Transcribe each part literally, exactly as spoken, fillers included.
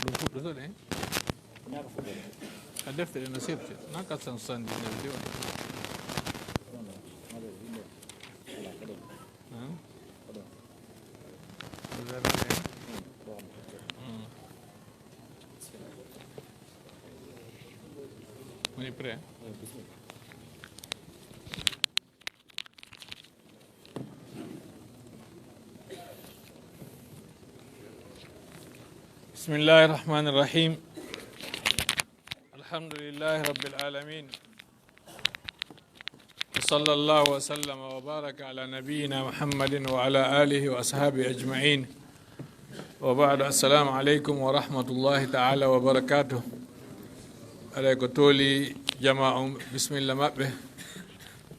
Ɗum fuɗɗoto ɗen. Ka defte ɗen no sirte. Na quatre cent soixante-dix-neuf de o. Hein? Gouverneur, hein? Hmm. On est prêt? بسم الله الرحمن الرحيم. الحمد لله رب العالمين. وصلى الله وسلم وبارك على نبينا محمد وعلى آله وأصحابه أجمعين. وبعد، السلام عليكم ورحمة الله تعالى وبركاته. Aɗa ko tooli jama on, bismilla maɓɓe,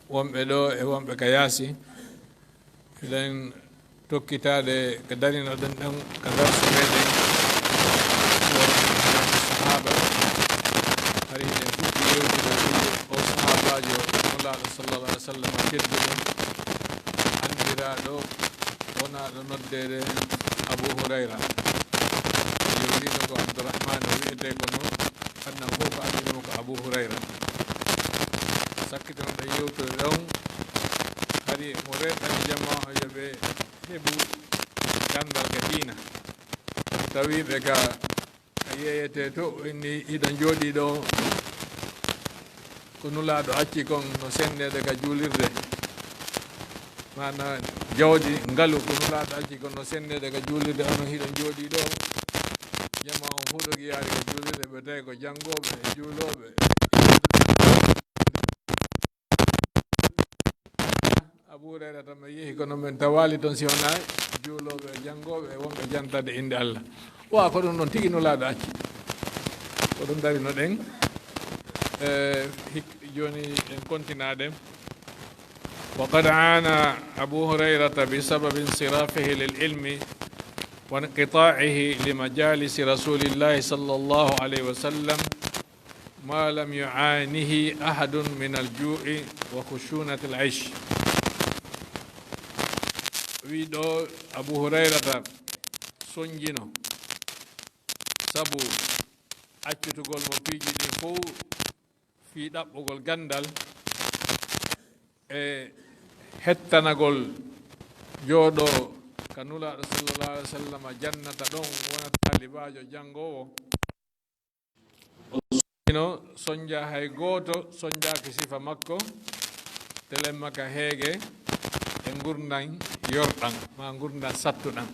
wonɓe ɗo e wonɓe ka yaasi. Eɗen tokkitaade ko darinoɗen ɗon ka darsu meɗen wonande sahaba. Hari eɗen fuɗɗi yewtude o sahabajo Nulaaɗo sallallahu alaihi wasallam tedduɗo, anndiraaɗo wonaaɗo noddeede Abu Hurayra. Yewliiɗo ko Abdurrahman, o wi'etee kono annan fof ko anndinoo ko Abu Hurayra. Sakkitinoɗen yewtere ɗon, hari mo reeɓani jamaa o yo ɓe heɓu ganndal ka diina. Tawi ɓe ka a yeeyete to, inni hiɗo jooɗii ɗo, ko Nulaaɗo acci kon no senndeede ka juulirde. Maana jawdi ngalu ko Nulaaɗo acci kon no senndeede ka juulirde, onon hiɗo jooɗii ɗo. Jamaa on fof dogi yaari ka juulirde, ɓe tawi ko janngooɓe e juulooɓe. Abu Hurayrata mi yehi, kono min tawaali ton si wonaa juulooɓe e janngooɓe e wonɓe jantade innde Allah. Wa ko ɗum ɗon tigi Nulaaɗo acci. Ko ɗum darinoɗen. Eh, hik-, jooni en kontinaade. وقد عانى أبو هريرة بسبب انصرافه للعلم وانقطاعه لمجالس رسول الله صلى الله عليه وسلم ما لم يعانه أحد من الجوع وخشونة العيش. Wi ɗo Abu Hurayrata sonjino sabu accutugol mo piiji ɗin fof fii ɗaɓɓugol ganndal e hettanagol jooɗo ka Nulaaɗo sallallahu alaihi wasallam jannata ɗon wona taalibaajo janngoowo. O sonjino, sonja hay gooto sonjaaki sifa makko, telemma ka heege e ngurndan yorɗan, ma ngurndan sattuɗan.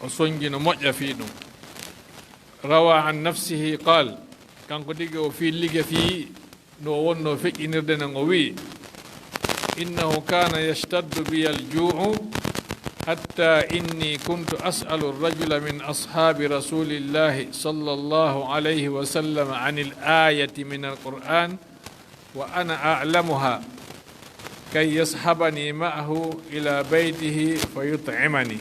O sonjino moƴƴa fii ɗum. روى عن نفسه قال, kanko tigi o fillike fii no o wonnoo feƴƴinirde nden, o wi'i, إنه كان يشتد بي الجوع حتى إني كنت أسأل الرجل من أصحاب رسول الله صلى الله عليه وسلم عن الآية من القرآن وأنا أعلمها كي يصحبني معه إلى بيته فيطعمني.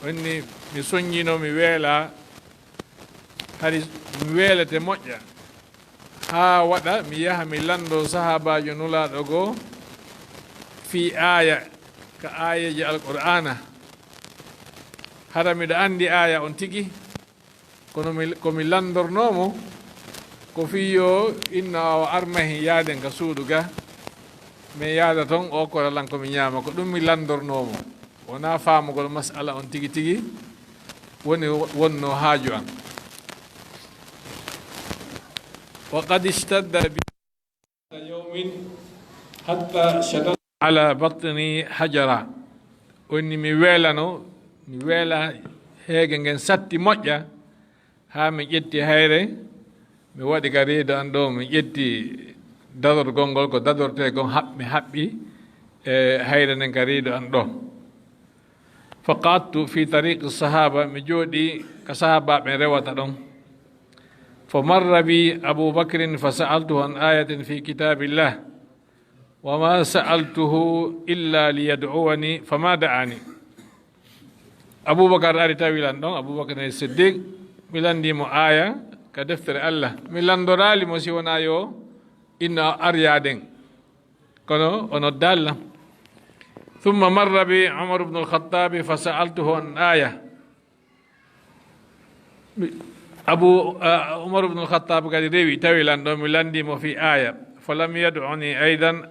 O inni, mi sonjino, mi weela, hari mi weelete moƴƴa, haa waɗa mi yaha mi lanndoo sahaabaajo Nulaaɗo goo fii aaya ka aayeeje Alqur'aana. Hara miɗo anndi aaya on tigi, kono mi, ko mi lanndornoo mo, ko fii yo inna o armahi yaaden ka suudu ga, min yaada ton, o okkora lan ko mi ñaama. Ko ɗum mi lanndornoo mo. Wonaa faamugol mas'ala on tigi tigi woni wonnoo haaju an. وقد اشتد بي ذات يوم حتى شددت على بطني حجرا. O inni mi weelano, mi weela heege ngen satti moƴƴa, haa mi ƴetti hayre, mi waɗi ka reedu an ɗo, mi ƴetti dadorgol ngol, ko dadortee kon, haɓ-, mi haɓɓi e hayre nden ka reedu an ɗo. فقعدت في طريق الصحابة, mi jooɗii ka sahaabaaɓe rewata ɗon. فمر بي أبو بكر فسألته عن آية في كتاب الله وما سألته إلا ليدعوني فما دعاني. Abubakar ari tawi lan ɗon, Abubakar ne Siddiq, mi lanndii mo aaya ka deftere Allah. Mi lanndoraali mo si wonaa yo inna o ar yaaden. Kono o noddaali lan. ثم مر بي عمر بن الخطاب فسألته عن آية Abu, ah, Umar ibn al-Khattab kadi rewi, tawi lan ɗo, mi landi mo fi aya. Falam yad'uni aidan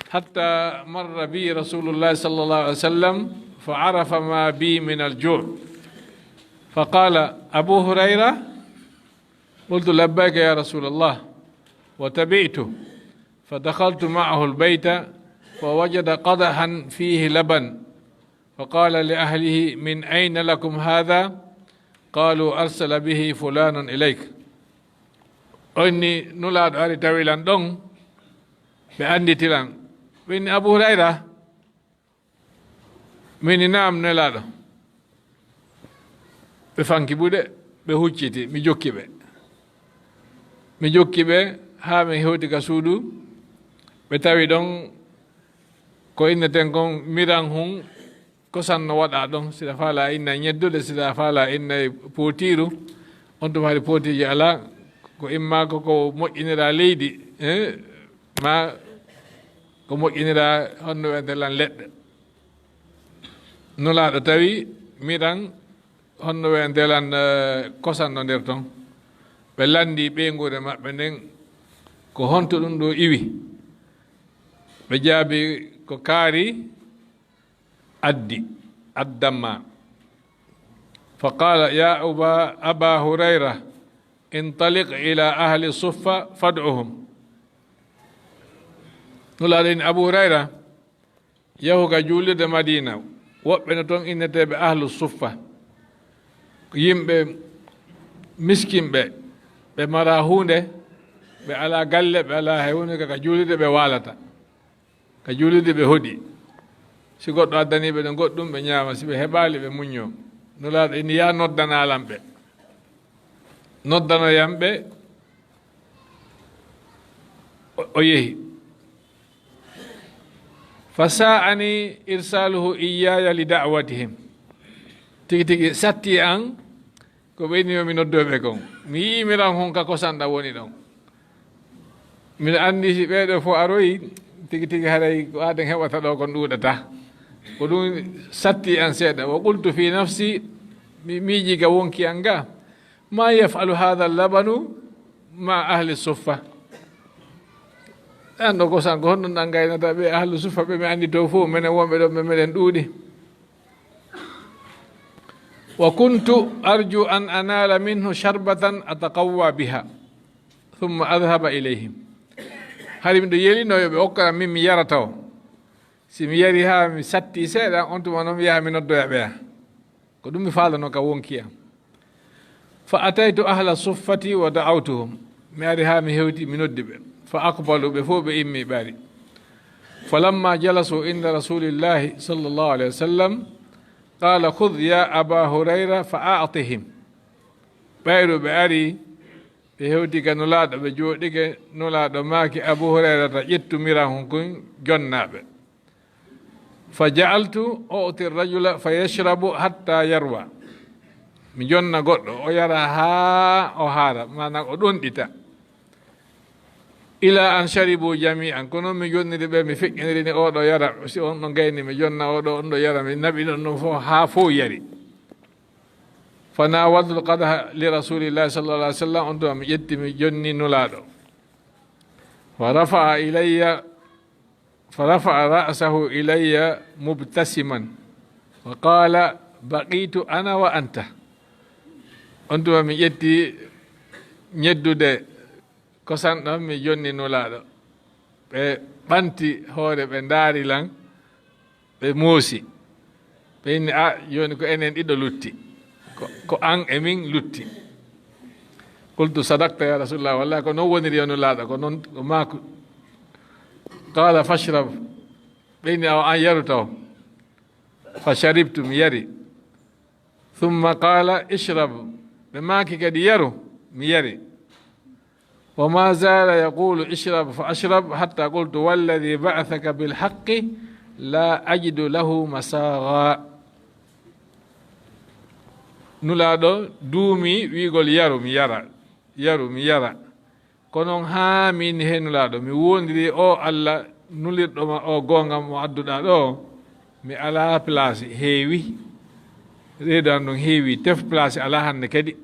hatta marra bi Rasulullah sallallahu alaihi wasallam, fa arafa ma bi min al-ju'. Fa qala, "Abu Huraira?" Qultu, "Labbayka ya Rasulallah." Wa tabi'tu. Fa dakhaltu ma'ahu al-bayta, fa wajada qadahan fihi laban. فقال لأهله: "من أين لكم هذا؟" قالوا: "أرسل به فلان إليك." Onni Nulaaɗo ari tawi lan ɗon, ɓe annditi lan. Ɓe inni, "Abu Hurayra?" Min ni, "Naam, Nelaaɗo." Ɓe fanki buɗe, ɓe hucciti, mi jokki ɓe. Mi jokki ɓe haa mi hewti ka suudu, ɓe tawi ɗon ko inneten kon miran hun, kosan no waɗa ɗon, siɗa faala inna ñeddude, siɗa faala inna pootiiru, on tuma hari pootiiji alaa, ko imma ko ko moƴƴinira leydi, eh, ma ko moƴƴinira honno wiyete lan leɗɗe. Nulaaɗo tawi miran honno wiyete lan, eh, kosan no nder ton. Ɓe landi ɓeynguure maɓɓe nden, ko honto ɗum ɗo iwi? Ɓe jaabi, ko kaari addi, addamma. فقال: "يا أبا، أبا هريرة، انطلق إلى أهل الصفة فادعهم." Nulaaɗo inni, "Abu Hurayra, yahu ka juulirde Madina, woɓɓe no ton inneteeɓe ahlu suffa, yimɓe miskinɓe, ɓe mara huunde, ɓe alaa galle, ɓe alaa hay huunde, ka, ka juulirde ɓe waalata. Ka juulirde ɓe hoɗi. Si goɗɗo addanii ɓe ɗon goɗɗum, ɓe ñaama. Si ɓe heɓaali, ɓe muññoo." Nulaaɗo inni, "Yaa noddanaa lan ɓe. Noddanaa lan ɓe." O, o yehi. "فساءني إرساله إياي لدعوتهم." Tigi tigi satti an ko ɓe inni yo mi noddoɓe kon. Mi yi'i miran hon ka kosan ɗan woni ɗon. Miɗo anndi si ɓee ɗoo fof aroyi, tigi tigi haray ko aaden heɓata ɗoo kon ɗuuɗata. Ko ɗum satti an seeɗa. "وقلت في نفسي", mi miiji ka wonki an ga, "ما يفعل هذا اللبن مع أهل الصفة؟" An ɗoo kosan ko honɗum ɗan gaynata ɓe ahlu suffa ɓe mi anndi to fof, menen wonɓe ɗon ɓe meɗen ɗuuɗi. "وكنت أرجو أن أنال منه شربة أتقوى بها ثم أذهب إليهم." Hari miɗo yelinoo yo ɓe okkan min mi yara taw. Si mi yari haa mi satti seeɗa, on tuma non mi yaha mi noddoya ɓeya. Ko ɗum mi faalano ka wonki am. "فأتيت أهل الصفة ودعوتهم." Mi ari haa mi hewti, mi noddi ɓe. "فأقبلوا", ɓe fof ɓe immi ɓe ari. "فلما جلسوا عند رسول الله صلى الله عليه وسلم، قال: 'خذ يا أبا هريرة فأعطهم.'" Ɓayru ɓe ari, ɓe hewti ka Nulaaɗo, ɓe jooɗike, Nulaaɗo maaki, "Abu Hurayrata, ƴettu miran hon kun, jonnaa ɓe." "فجعلت أعطي الرجل فيشرب حتى يروى." Mi jonna goɗɗo, o yara haa o haara, maanaa o ɗonɗita. "إلى أن شربوا جميعا." Kono mi jonniri ɓe, mi feƴƴinirini oo ɗoo yara, si on ɗoo gayni, mi jonna oo ɗoo, on ɗoo yara, mi naɓi ɗon ɗon fof, haa fof yari. "فناولت القدح لرسول الله صلى الله عليه وسلم." On tuma mi ƴetti, mi jonni Nulaaɗo. "فرفع إلي، فرفع رأسه إلي مبتسما وقال: 'بقيت أنا وأنت.'" On tuma mi ƴetti ñeddude kosan ɗan, mi jonni Nulaaɗo. Ɓe ɓanti hoore, ɓe ndaari lan, ɓe moosi. Ɓe inni, "A, jooni ko enen ɗiɗo lutti. Ko, ko an e min lutti." "قلت: 'صدقت يا رسول الله.'" Wallahi ko non woniri yo Nulaaɗo, ko non ko maaku. "قال: 'فاشرب.'" Ɓe inni, "Awa an yaru taw." "فشربت", mi yari. "ثم قال: 'اشرب.'" Ɓe maaki kadi, "Yaru." Mi yari. "وما زال يقول: 'اشرب فأشرب، حتى قلت: 'والذي بعثك بالحق لا أجد له مساغا.'" Nulaaɗo duumi wi'ugol, "Yaru, mi yara. Yaru, mi yara." Ko non haa mi inni, "Hey Nulaaɗo, mi woondiri o Alla nulirɗo ma o goonga mo adduɗaa ɗoo, mi alaa place, heewi." Reedu an ɗon heewi tef, place alaa hannde kadi.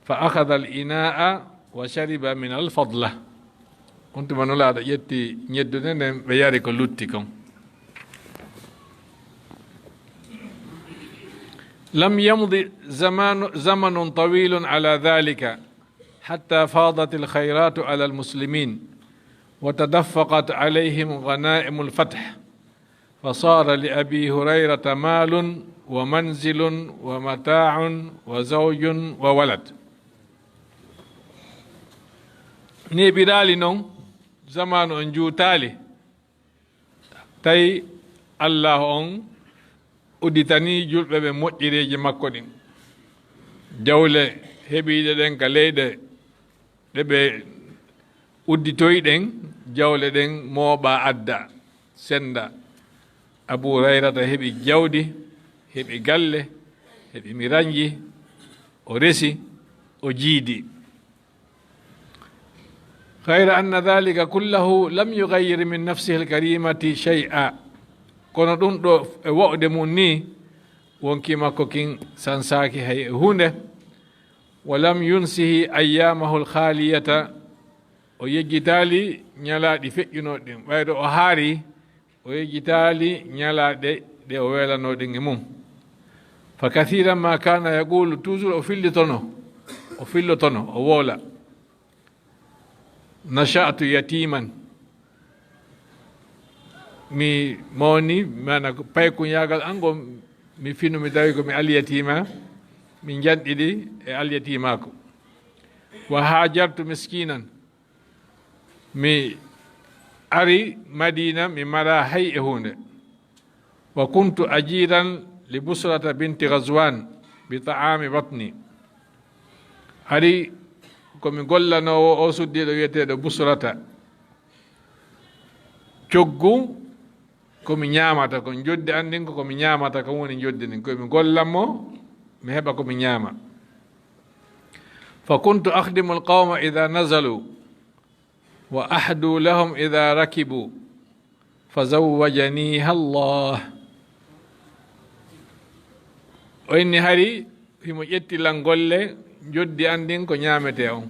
Fa akhadha al-ina'a wa shariba min al-fadla. On tuma Nulaaɗo ƴetti ñeddude nden, ɓe yari ko lutti kon. Lam yamdi zamanu, zamanun tawilun ala dhalika, hatta fadat al-khayratu ala al-muslimin, wa tadaffaqat alayhim ghanaimul fath. Fa sara li Abi Hurayrata malun wa manzilun wa mata'un wa zawjun wa walad. Neeɓiraali non, zamaanu on juutaali, tawi Allaahu on udditanii julɓe ɓe moƴƴereeji makko ɗin. Jawle heɓiiɗe ɗen ka leyɗe ɗe ɓe udditoyi ɗen, jawle ɗen mooɓa adda, senda. Abu Hurayrata heɓi jawdi, heɓi galle, heɓi miranji, o resi, o jiidi. Ghayra anna dhalika kullahu lam yughayyir min nafsihi al-karimati shay'a. Kono ɗum ɗo e wo'de mum ni, wonki makko kin sansaaki hay e huunde. Wa lam yunsihi ayyamahu al-khaliyata. O yejjitaali ñalaaɗi feƴƴunooɗi ɗin. Ɓayɗo o haari, o yejjitaali ñalaaɗe ɗe o weelanoo ɗin e mum. Fa kathiran ma kana yaqulu, toujours o fillotono, o fillotono, o woola. Nasha'tu yatiman. Mi mawni, maana ko paykunyaagal an ngo mi finu, mi tawi ko mi alyatima, mi janɗiɗi e alyatimaaku. Wa hajartu miskinan. Mi ari Madina, mi mara hay e huunde. Wa kuntu ajiran li Busrata binti Ghazwan bi ta'ami batni. Hari ko mi gollanoowo o suddiiɗo wi'eteeɗo Busrata. Coggu ko mi ñaamata kon, joddi an ndin ko ko mi ñaamata kon woni joddi ndin. Ko mi gollan mo, mi heɓa ko mi ñaama. Fa kuntu akhdimu al-qawma idha nazalu, wa ahdu lahum idha rakibu, fa zawwajaniha Allah. O inni hari himo ƴetti lan golle, joddi an ndin ko ñaametee on.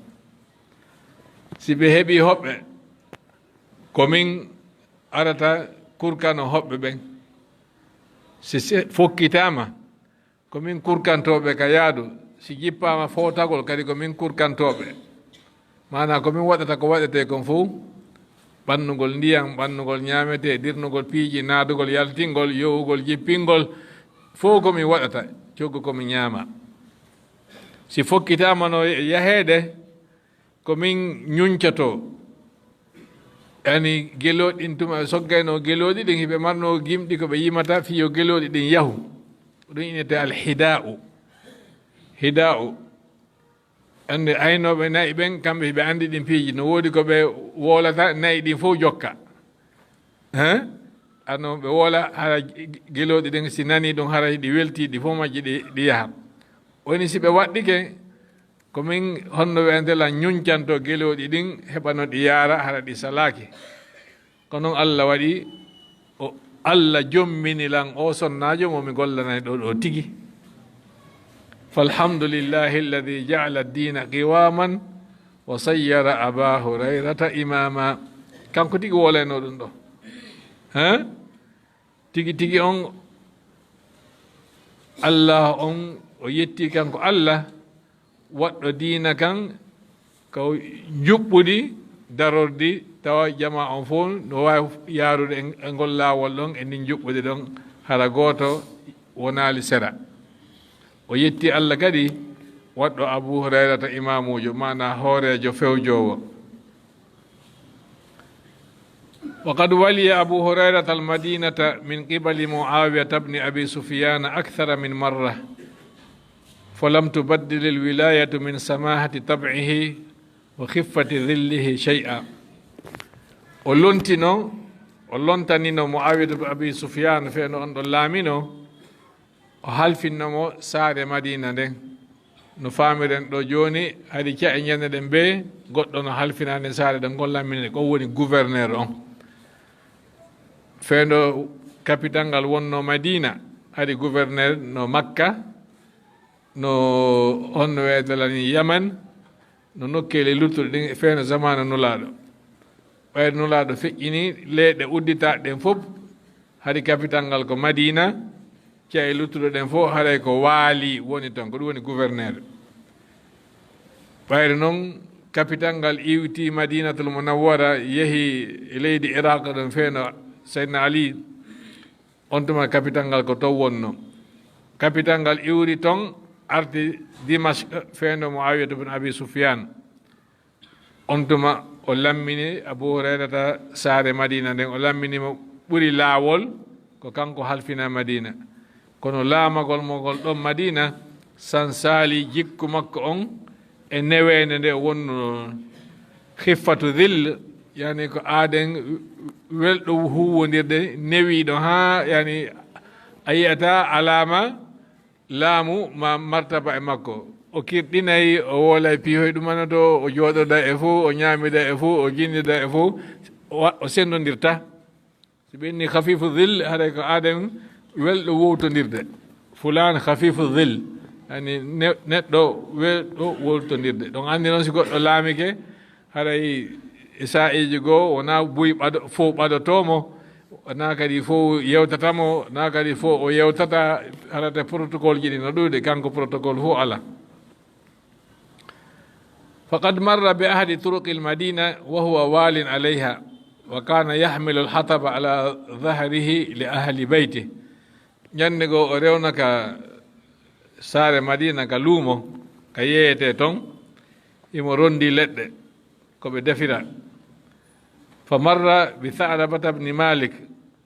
Si ɓe heɓi hoɓɓe, ko min arata kurkano hoɓɓe ɓen. Si se-, fokkitaama, ko min kurkantooɓe ka yaadu. Si jippaama fowtagol, kadi ko min kurkantooɓe. Maanaa ko min waɗata ko waɗetee kon fow, ɓannugol ndiyam, ɓannugol ñaametee, dirnugol piiji, naadugol, yaltingol, yowugol, jippingol, fow ko min waɗata, coggu ko min ñaama. Si fokkitaama no yaheede, ko min ñuñcotoo. Yani gelooɗi ɗin tuma ɓe soggaynoo gelooɗi ɗin, hiɓe marnoo gimɗi ko ɓe yimata fii yo gelooɗi ɗin yahu. Ɗum innete al-hidaa'u. Hidaa'u. Annde aynooɓe na'i ɓen, kamɓe hiɓe anndi ɗin piiji. No woodi ko ɓe woolata na'i ɗin fow jokka. Hein? Ano ɓe woola hara gelooɗi ɗin si nanii ɗum hara hiɗi weltii, ɗi fow majji ɗi, ɗi yaha. Woni si ɓe waɗɗike, ko min honno we'ante lan ñuñcanto gelooɗi ɗin, heɓa no ɗi yaara, hara ɗi salaaki. Ko non Alla waɗi, o Alla jommini lan o sonnaajo mo mi gollanay ɗo, ɗo tigi. Falhamdulillahi alladhi ja'ala ad-dina qiwaman wa sayyara Aba Hurayrata imama. Kanko tigi woolayno ɗum ɗo. Hein? Tigi tigi on, Alla on, o yetti kanko Alla, waɗɗo diina kan ko njuɓɓudi darordi, tawa jama on fof no waawi yaarude e, e ngol laawol ɗon, e ndin njuɓɓudi ɗon, hara gooto wonaali sera. O yetti Alla kadi, waɗɗo Abu Hurayrata imaamuujo, maanaa hooreejo fewjoowo. وقد ولي أبو هريرة المدينة من قبل معاوية بن أبي سفيان أكثر من مرة، فلم تبدل الولاية من سماحة طبعه وخفة ظله شيئا. O lontino, o lontanino Muawiyata bin Abi Sufyan, fewndo on ɗon laamino, o halfinno mo saare Madiina nden. No faamiren ɗo jooni, hari ca'e ñande ɗen bee goɗɗo no halfina nden saare ɗen, ngol laamine, ko woni gouverneur on. Fewndo kapital ngal wonno Madiina, Hari gouverneur no Makka, no honno weedelani Yaman, no nokkeeli luttuɗe ɗin e feeno zamaanu Nulaaɗo. Ɓayri Nulaaɗo feƴƴini leyɗe udditaaɗe ɗen fof, hari kapital ngal ko Madina, ci'e luttuɗe ɗen fof haray ko waali woni ton, ko ɗum woni gouverneur. Ɓayri noon, kapital ngal iwti Madinatul Munawwara, yehi e leydi Iraq ɗon feeno Seydina Ali. On tuma kapital ngal ko ton wonno. Kapital ngal iwri ton, arti Dimashq, feeno Muawiyatu bin Abi Sufyan. On tuma o lammini Abu Hurayrata saare Madina nden, o lammini mo ɓuri laawol ko kanko halfina Madina. Kono laamagol mo ngol ɗon Madina sansaali jikku makko on e neweende nde o wonno non. Khiffatu dhil, yani ko aaden welɗo huwwondirde, newiiɗo haa, yani, a yi'ata alaama laamu ma martaba e makko. O kirɗinay, o woolay piihoy ɗumana to, o jooɗoda e fof, o ñaamida e fof, o jinnida e fof, o wa-, o senndondirta. So ɓe inni khafifu dhil, haray ko aaden welɗo wowtondirde. Fulaan khafifu dhil, yani ne-, neɗɗo welɗo wowtondirde. Ɗon anndi noon si goɗɗo laamike, haray e saa'iiji goo wonaa buy ɓado-, fof ɓadotoo mo, wonaa kadi fof yewtata mo, wonaa kadi fof o yewtata, harate protocole ji ɗi no ɗuuɗi, kanko protocole fof alaa. فقد مر بأحد طرق المدينة وهو وال عليها، وكان يحمل الحطب على ظهره لأهل بيته. Ñannde goo o rewna ka saare Madina, ka luumo, ka yeeyetee ton, himo ronndi leɗɗe ko ɓe defira. فمر بثعلبة بن مالك.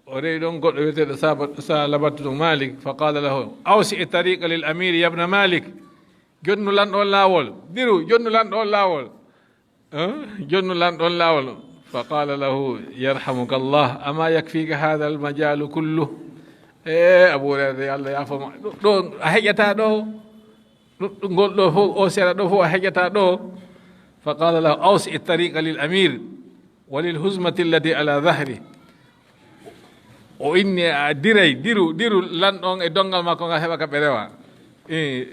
O rewi ɗon goɗɗo wiyeteeɗo Saba-, Salabatu ɗum Malik, فقال له: أوسع الطريق للأمير يا ابن مالك. Jonnu lanɗo on laawol. Diru, jonnu lanɗo on laawol. Eh? Jonnu lanɗo on laawol. فقال له: يرحمك الله، أما يكفيك هذا المجال كله؟ E, Abu Hurayra, yo Allah yaafo ma. Ɗo, ɗo a heƴata ɗo. Ɗo, ɗo, ngol ɗo fof, o sera ɗo fof a heƴata ɗo. فقال له: أوسع الطريق للأمير وللهزمة التي على ظهره. O inni, a diray, diru, diru lanɗo on e donngal makko ngal heɓa ka ɓe rewa. I,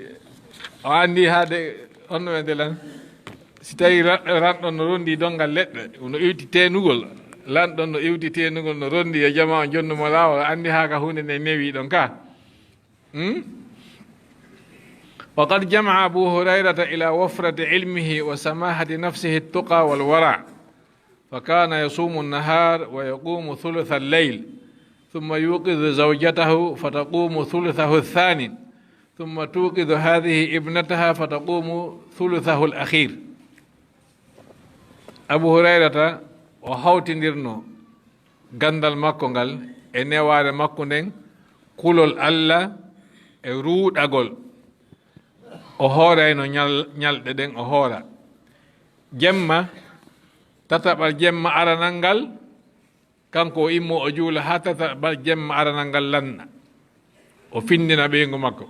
o anndi haade honno wiyde lan. Si tawi ra-, lanɗo no ronndi donngal leɗɗe, no iwti teenugol, lanɗo no iwti teenugol, no ronndi yo jamaa on jonnu mo laawol, anndi haa ka huunde nde newi ɗon ka. Hmm? وقد جمع أبو هريرة إلى وفرة علمه وسماحة نفسه التقى والورع، فكان يصوم النهار ويقوم ثلث الليل، ثم يوقظ زوجته فتقوم ثلثه الثاني، ثم توقظ هذه ابنتها فتقوم ثلثه الأخير. Abu Hurayrata, o hawtindirno ganndal makko ngal e newaare makko nden, kulol Alla e ruuɗagol. O hoorayno ñal-, ñalɗe ɗen, o hoora. Jemma, tataɓal jemma aranal ngal, kanko o immo o juula haa tataɓal jemma aranal ngal lanna. O findina ɓeyngu makko.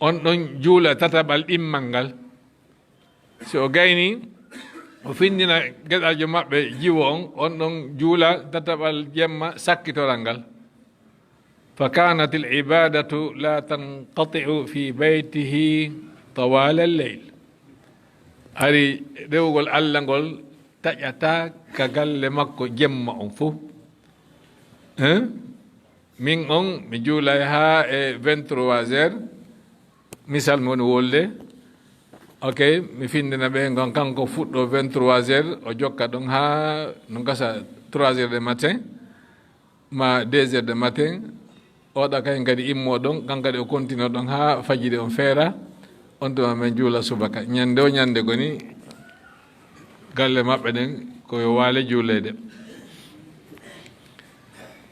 On ɗon juula tataɓal ɗimmal ngal. Si o gayni, o findina geɗaljo maɓɓe jiwo on, on ɗon juula tataɓal jemma sakkitoral ngal. فكانت العبادة لا تنقطع في بيته طوال الليل. Hari rewugol Alla ngol taƴataa ka galle makko jemma on fof. Hein? Min on, mi juulay haa e vingt-trois heures, misal mi woni wolde. Ok, mi findina ɓe ngon kanko fuɗɗo vingt-trois heures, o jokka ɗon haa no gasa trois heures de matin, ma deux heures de matin, oɗa kayen kadi immo ɗon, kan kadi o continue ɗon haa fajiri on feera, on tuma men juula subaka. Ñande o ñande goni galle maɓɓe ɗen ko yo waale juulede.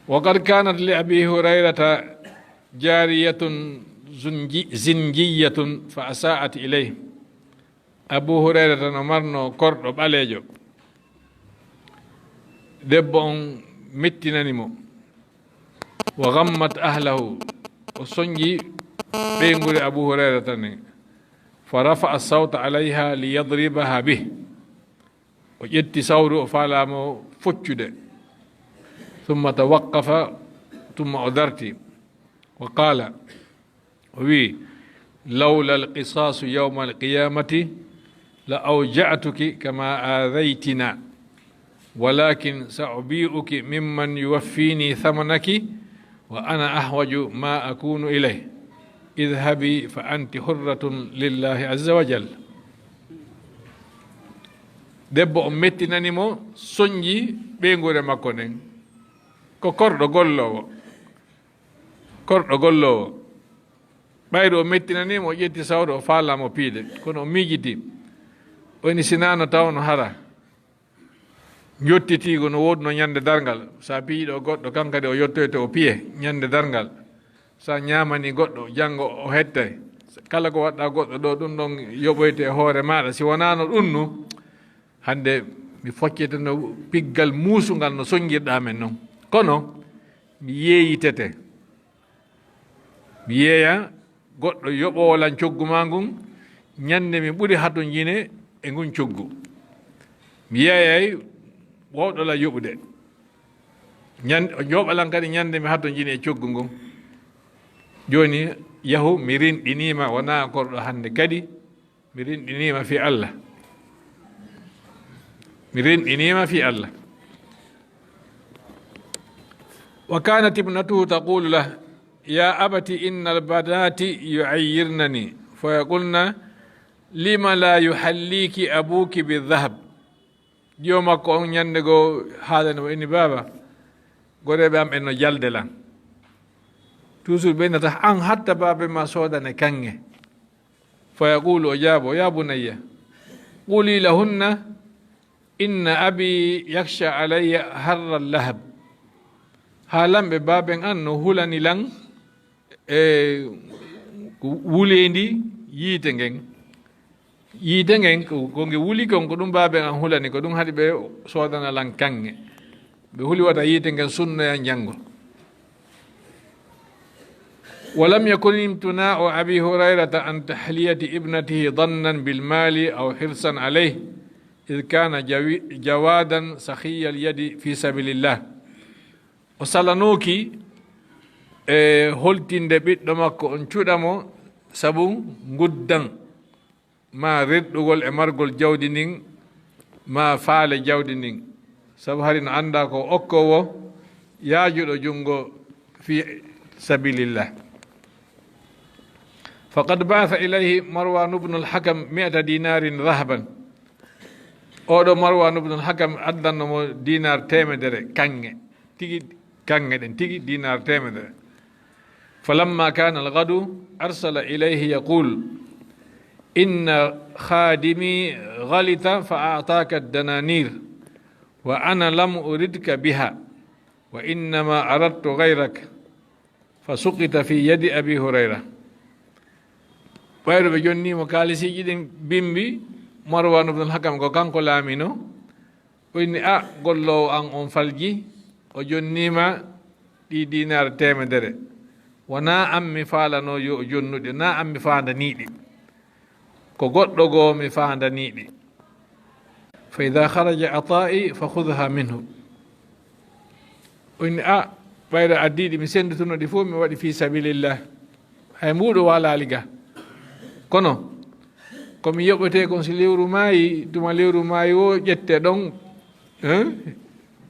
وقد كانت لأبي هريرة جارية زنجي-، زنجية فأساءت إليه. Abu Hurayrata no marno korɗo ɓaleejo. Debbo on mettinani mo. وغمت أهله. O sonji ɓeynguure Abu Hurayrata nden. فرفع الصوت عليها ليضربها به. O ƴetti sawru, o faalaa mo foccude. ثم توقف, tuma o darti. Wa qala, o wi, lawla alqisasu yawma alqiyamati la awja'tuki kama adhaytina, walakin sa ubi'uki mimman yuwaffini thamanaki wa ana ahwaju ma akunu ilayh. Idhhabi fa anti hurratun lillahi azza wa jalla. Debbo o mettinani mo, soñji ɓeynguure makko nden. Ko korɗo golloowo. Korɗo golloowo. Ɓayru o mettinanii mo, o ƴetti sawro, o faalaa mo piide. Kono o miijiti. O ini, sinaano tawno hara njottitiigo no woodunoo ñande darngal. So a piyiɗo goɗɗo, kan kadi o yottoyte o piye ñande darngal. So a ñaamanii goɗɗo, janngo o hettay. Kala ko waɗɗaa goɗɗo ɗo, ɗum ɗon yoɓoyte e hoore maaɗa. Si wonaano ɗum nu, hannde mi focceteno piggal muusungal no soñjirɗaa men non. Kono mi yeeyitete. Mi yeeya goɗɗo yoɓoowo lan coggu maa ngun, ñande mi ɓuri hatonjine e ngun coggu. Mi yeeyay woowɗo lan yoɓude. Ñan-, o yoɓa lan kadi ñande mi hatonjine e coggu ngun. Jooni, yahu, mi rinɗiniima, wonaa korɗo hannde kadi. Mi rinɗiniima fii Allah. Mi rinɗiniima fii Allah. Wa kanat ibnatuhu taqulu lah, ya abati, inna albanati yuayyirnani, fa yaqulna, lima la yuhalliki abuki bidhahab. Jiwo makko on ñande goo haalani mo, inni, baaba, goreeɓe am en no jalde lan. Toujours ɓe innata, an hatta baaba ma soodane kaŋŋe. Fa yaqulu, o jaabo, ya bunayya, quli lahunna, inna abi yakhsha alayya harra lahab. Haalanɓe baaben an no hulani lan e ko wuleendi yiite ngen. Yiite ngen ko, ko nge wuli kon, ko ɗum baaben an hulani, ko ɗum haɗi ɓe soodana lan kaŋŋe. Ɓe huli wata yiite ngen sunnoya njanngo. ولم يكن امتناع أبي هريرة عن تحلية ابنته ظنا بالمال أو حرصا عليه، إذ كان جوي-، جوادا سخي اليد في سبيل الله. O salanooki e holtinde ɓiɗɗo makko on cuɗa mo sabu nguddan, maa rerɗugol e margol jawdi ndin, maa faale jawdi ndin. Sabu hari no anndaa ko okkoowo yaajuɗo junngo fi sabilillah. Faqad ba'atha ilayhi Marwan ibn al-Hakam mi'ata dinarin dhahaban. Oɗo Marwan ibn al-Hakam addanno mo dinar teemedere kaŋŋe. Tigi kaŋŋe ɗen tigi, dinar teemedere. Falamma kana al-ghadu arsala ilayhi yaqul, inna khadimi ghalita fa a'taka ad-dananir, wa ana lam uridka biha, wa innama aradtu ghayrak, fa suqita fi yadi Abi Hurayra. Ɓayru ɓe jonni mo kaalisiiji ɗin bimbi, Marwan ibn al-Hakam ko kanko laamino. O inni, a, golloowo an on falji, o jonniima ɗi dinar teemedere. Wonaa an mi faalanoo yo o jonnuɗi, wonaa an mi faandanii ɗi. Ko goɗɗo goo mi faandanii ɗi. Fa idha kharaja ata'i fa khudhha minhu. O inni, a, ɓayro addiiɗi mi senndutuno ɗi fof mi waɗi fi sabilillah. Hay mbuuɗo waalaali ga. Kono, ko mi yoɓetee kon si lewru maayi, tuma lewru maayi o ƴette ɗon, hein?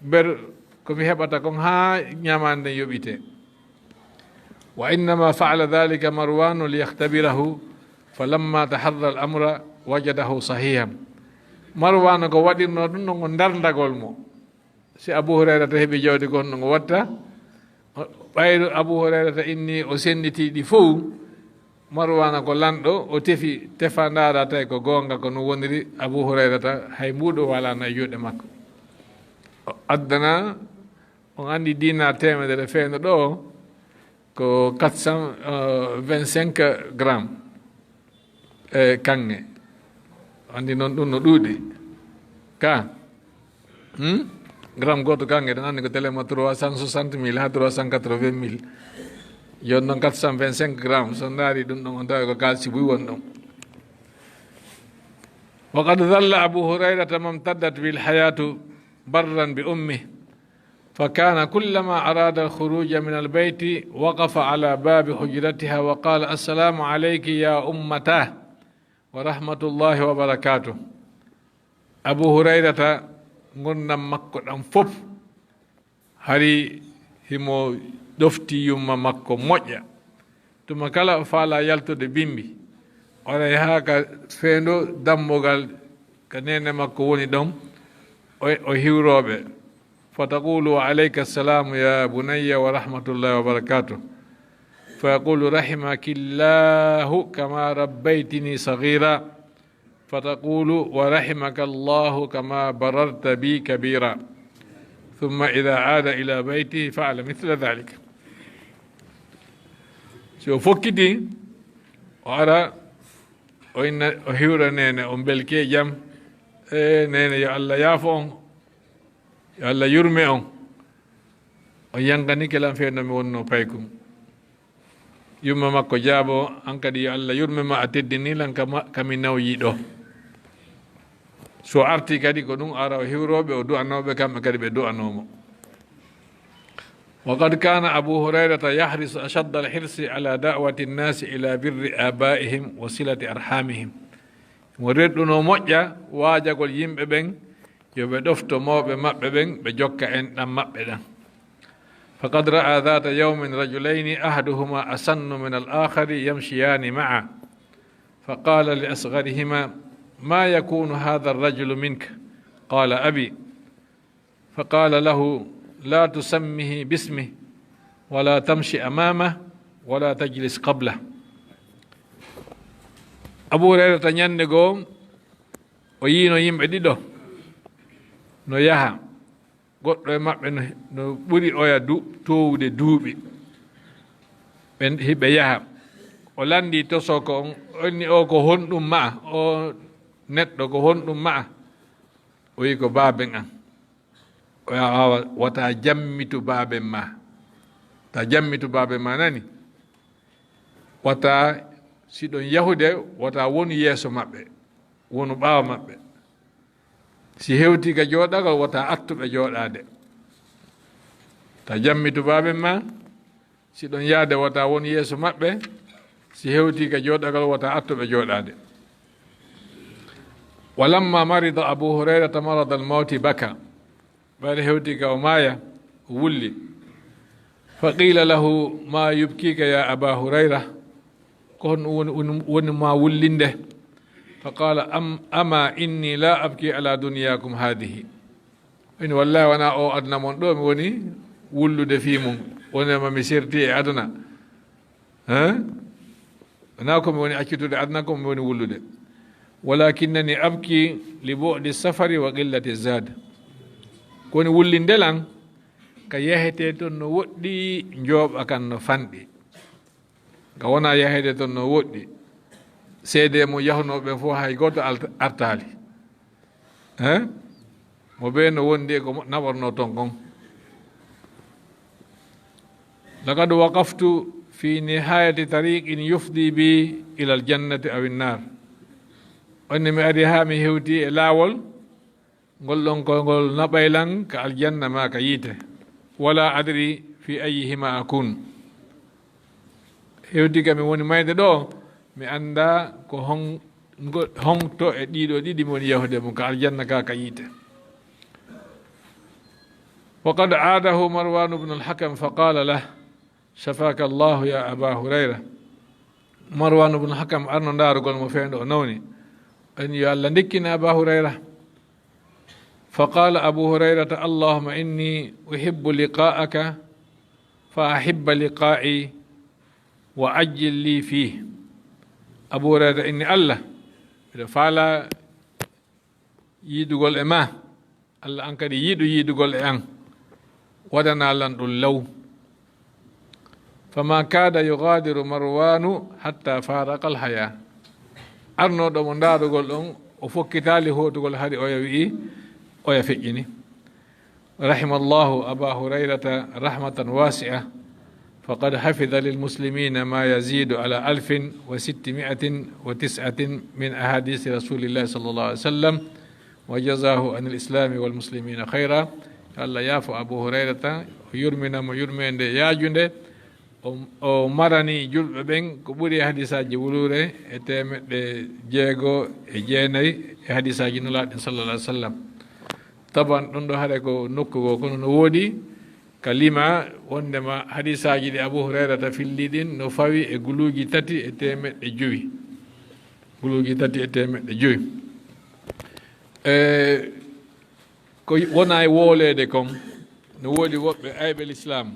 Ber ko mi heɓata kon haa ñamaande nden yoɓitee. Wa innama fa'ala dhalika Marwanu liyakhtabirahu, falamma taharra al-amra wajadahu sahihan. Marwana ko waɗirno ɗum ɗon ko ndarndagol mo. Si Abu Hurayrata heɓi jawdi gonɗo ngo watta, ɓayru Abu Hurayrata inni o sennditii ɗi fow, Marwana ko lanɗo, o tefi, tefa ndaara tawi ko goonga, ko no woniri. Abu Hurayrata hay mbuuɗo walaano e juuɗe makko. O addana, on anndi dinar teemedere feewndo ɗo, ko quatre cent vingt-cinq grammes e kaŋŋe. Anndi noon ɗum no ɗuuɗi. Ka, hmm? Gramme gooto kaŋŋe, ɗen anndi ko tellement trois cent soixante mille haa trois cent quatre-vingt mille. Jooni noon quatre cent vingt-cinq grammes, so on ndaari ɗum ɗon, on tawa ko kaalisi buy won ɗon. Wa qad dhalla Abu Hurayrata mamtaddat bil hayatu barran bi ummih. فكان كلما أراد الخروج من البيت وقف على باب حجرتها وقال: "السلام عليك يا أمتاه ورحمة الله وبركاته." Abu Hurayrata, ngurndan makko ɗan fof, hari himo ɗofti yumma makko moƴƴa. Tuma kala o faalaa yaltude bimbi, o ara yaha ka feendo dammugal ka neene makko woni ɗon, o, o hiwroo ɓe. فتقول: "وعليك السلام يا بني ورحمة الله وبركاته." فيقول: "رحمك الله كما ربيتني صغيرا." فتقول: "ورحمك الله كما بررت بي كبيرا." ثم إذا عاد إلى بيته فعل مثل ذلك. Si o fokkiti, o ara, o inna, o hiwra neene, "On mbelke jam?" "E, neene, yo Allah yaafo on, yo Allah yurme on. On yankanike lan feendo mi wonnoo paykun." Yumma makko jaabo, "An kadi, yo Allah yurme ma, a teddini lan ka ma-, ka mi nawyi ɗo." So arti kadi ko ɗum, ara o hiwrooɓe, o du'anooɓe, kamɓe kadi ɓe du'anoo mo. وقد كان أبو هريرة يحرص أشد الحرص على دعوة الناس إلى بر آبائهم وصلة أرحامهم. Mo reɗɗunoo moƴƴa waajagol yimɓe ɓen yo ɓe ɗofto mawɓe maɓɓe ɓen, ɓe jokka enɗan maɓɓe ɗan. فقد رأى ذات يوم رجلين أحدهما أسن من الآخر يمشيان معا، فقال لأصغرهما: "ما يكون هذا الرجل منك؟" قال: "أبي." فقال له: "لا تسمه باسمه، ولا تمش أمامه، ولا تجلس قبله." Abu Hurayrata ñannde goo, o yiino yimɓe ɗiɗo no yaha. Goɗɗo e maɓɓe no, no ɓuri oya du-, toowude duuɓi. Ɓe, hiɓe yaha. O lanndii tosoko on, o inni, "O ko honɗum ma'a? O neɗɗo, ko honɗum ma'a?" O wi'i, "Ko baaben an." O wi'a, "Awa, wata jammitu baaben ma. Ta jammitu baaben ma, nani? Wata, si ɗon yahude, wata wonu yeeso maɓɓe, wonu ɓaawo maɓɓe. Si hewtii ka jooɗagol, wata attu ɓe jooɗaade. Ta jammitu baaben ma, si ɗon yaade, wata wonu yeeso maɓɓe, si hewtii ka jooɗagol, wata attu ɓe jooɗaade." ولما مرض أبو هريرة مرض الموت بكى. Ɓayri hewtii ka o maaya, o wulli. فقيل له: "ما يبكيك يا أبا هريرة؟" Ko honɗum woni, woni, woni ma wullinde? فقال: "أم-، أما إني لا أبكي على دنياكم هذه." Min, wallahi, wonaa o aduna mon ɗo mi woni wullude fii mum, wonema mi serti e aduna. Hein? Wonaa ko mi woni accutude aduna, ko mi woni wullude. "ولكنني أبكي لبعد السفر وقلة الزاد." Ko woni wullinde lan, ka yahetee ton no woɗɗi, njooɓa kan no fanɗi. Ka wonaa yaheede ton no woɗɗi. Seedee mo yahunooɓe fof hay gooto alt-, artaali. Hein? Mo bee no wondi e ko mo-, naɓornoo ton kon. "لقد وقفت في نهاية طريق يفضي بي إلى الجنة أو النار." Onni mi ari haa mi hewti e laawol, ngol ɗon ko ngol naɓay lan ka aljanna maa ka yiite. "ولا أدري في أيهما أكون." Hewti ka mi woni mayde ɗo, mi anndaa ko hon-, ngo-, honto e ɗiɗo ɗiɗi mi woni yahude mum, ka aljanna ka, ka yiite. وقد عاده مروان بن الحكم فقال له: "شفاك الله يا أبا هريرة." Marwan ibn Hakam arno ndaarugol mo feendo o nawni. En yo Allah ndikkin Aba Hurayra. فقال أبو هريرة: "اللهم إني أحب لقاءك فأحب لقائي وعجل لي فيه." Abu Hurayra inni, "Allah, miɗo faala yiidugol e ma. Allah, an kadi yiɗu yiidugol e an. Waɗana lan ɗum law." فما كاد يغادر مروان حتى فارق الحياة. Arnooɗo mo ndaarugol on, o fokkitaali hootugol hari oya wi'i, oya feƴƴini. رحم الله أبا هريرة رحمة واسعة، فقد حفظ للمسلمين ما يزيد على ألف وستمائة وتسعة من أحاديث رسول الله صلى الله عليه وسلم، وجزاه عن الإسلام والمسلمين خيرا. Allah yaafo Abu Hurayrata, o yurmina mo yurmeende yaajunde. O, o marani julɓe ɓen ko ɓuri e hadisaaji wuluure e teemeɗɗe jeego e jeenayi e hadisaaji Nulaaɗo ɗin, sallallahu alaihi wasallam. Taban, ɗum ɗo haɗa ko nokku goo, kono no woodi ka lima wondema hadisaaji ɗi Abu Hurayrata filli ɗin no fawi e guluuji tati e teemeɗɗe jowi. Guluuji tati e teemeɗɗe jowi. E, ko wona e wooleede kon, no woodi woɓɓe ayɓe lislaam,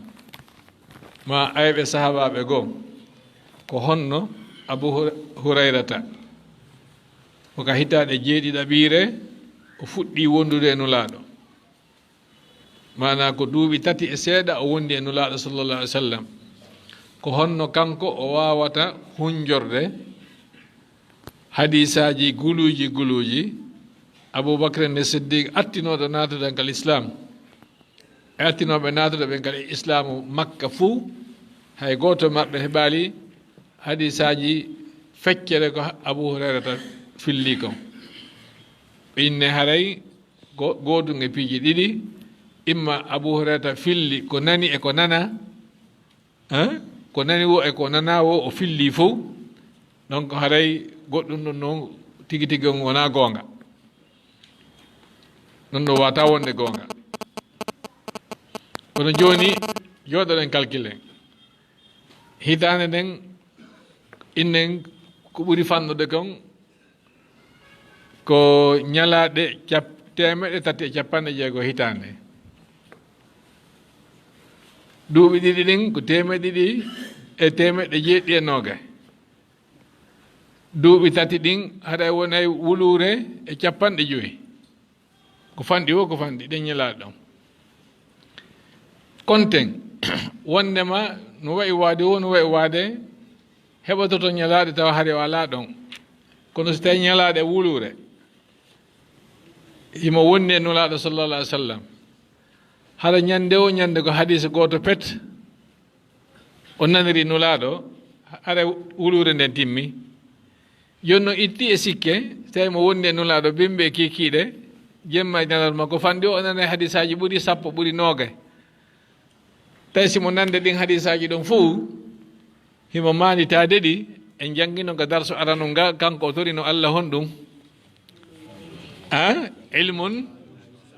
ma ayɓe sahaabaaɓe goo, ko honno Abu Hur-, Hurayrata, ko ka hitaande jeeɗiɗaɓiire o fuɗɗii wondude e Nulaaɗo. Maanaa ko duuɓi tati e seeɗa o wondi e Nulaaɗo, sallallahu alaihi wasallam. Ko honno kanko o waawata hunjorde hadisaaji guluuji guluuji Abu Bakr ne Siddiq, attinooɗo naatude kal Islaam, e attinooɓe naatude ɓen kadi Islaamu Makka fuu, hay gooto maɓɓe heɓaali hadisaaji feccere ko Abu Hurayrata filli kon. Ɓe inne haray go-, gootum e piiji ɗiɗi, imma Abu Hurayrata filli ko nani e ko nana, hein? Ko nani wo e ko nana wo o filli fow. Donc haray goɗɗum ɗum non tigi tigi on wonaa goonga. Ɗum ɗo wata wonde goonga. Kono jooni, jooɗoɗen calculen. Hitaande nden, innen ko ɓuri fanɗude kon, ko ñalaaɗe cap-, teemeɗɗe tati e capanɗe jeego hitaande. Duuɓi ɗiɗi ɗin ko teemeɗɗe ɗiɗi e teemeɗɗe jeeɗiɗi e noogay. Duuɓi tati ɗin haɗa wonay wuluure e capanɗe jowi. Ko fanɗi wo, ko fanɗi, ɗen ñalaaɗe ɗon. Konten, wondema no wa'i waade wo, no wa'i waade, heɓototo ñalaaɗe tawa hari o alaa ɗon. Kono si tawi ñalaaɗe wuluure, himo wondi e Nulaaɗo sallallahu alaihi wasallam, hara ñande wo ñande ko hadiisa gooto pet, o naniri Nulaaɗo, hara wuluure nden timmi. Jooni non itti e sikke, si tawi mo wondi e Nulaaɗo bimbi e kiikiiɗe, jemma e ñalawma, ko fanɗi o nana e hadiisaaji ɓuri sappo, ɓuri noogay. Tawi si mo nande ɗin hadiisaaji ɗon fow, himo maanditaade ɗi, en janngino ka darsu aranun nga, kanko o torino Allah honɗum? A? Ilmun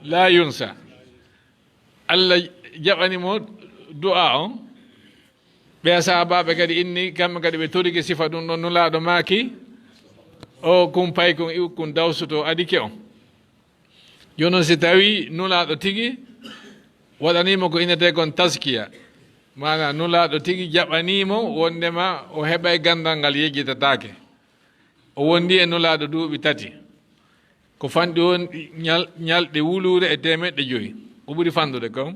la yunsa. Allah jaɓani mo du'a on. Ɓe sahaabaaɓe kadi inni, kamɓe kadi ɓe torike sifa ɗum ɗon, Nulaaɗo maaki, o kun paykun iwkun dawsuto adike on. Jooni non si tawi Nulaaɗo tigi waɗanii mo ko innetee kon taskiya, maanaa Nulaaɗo tigi jaɓanii mo wondema o heɓay ganndal ngal yejjitataake. O wondi e Nulaaɗo duuɓi tati. Ko fanɗi won ñal-, ñalɗe wuluure e teemeɗɗe jowi. Ko ɓuri fanɗude kon.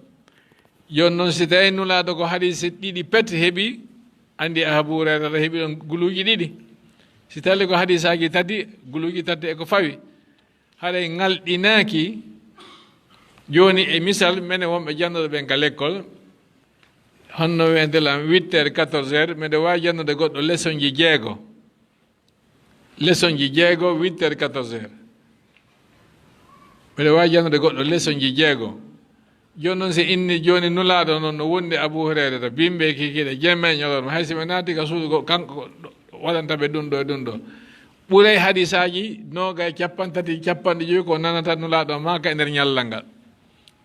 Jooni non si tawi Nulaaɗo ko hadiise ɗiɗi pet heɓi, anndi Abu Hurayrata heɓi ɗon guluuji ɗiɗi. Si tawi ko hadiisaaji tati, guluuji tati e ko fawi. Haray ngalɗinaaki. Jooni e misal, menen wonɓe jannduɓe ɓen ka lekkol, honno wi'eten lan huit heures, quatorze heures, meɗen waawi janndude goɗɗo leçonji jeego. Leçonji jeego, huit heures, quatorze heures. Meɗen waawi janndude goɗɗo leçonji jeego. Jooni non si inni jooni Nulaaɗo non no wondi Abu Hurayrata, bimbi e kiikiiɗe, jemma e ñalorma, hay si ɓe naati ka suudu goo, kanko waɗanta ɓe ɗum ɗo e ɗum ɗo. Ɓuray hadiisaaji noogay, capanɗe tati, capanɗe jowi ko nanata Nulaaɗo maaka e nder ñallal ngal.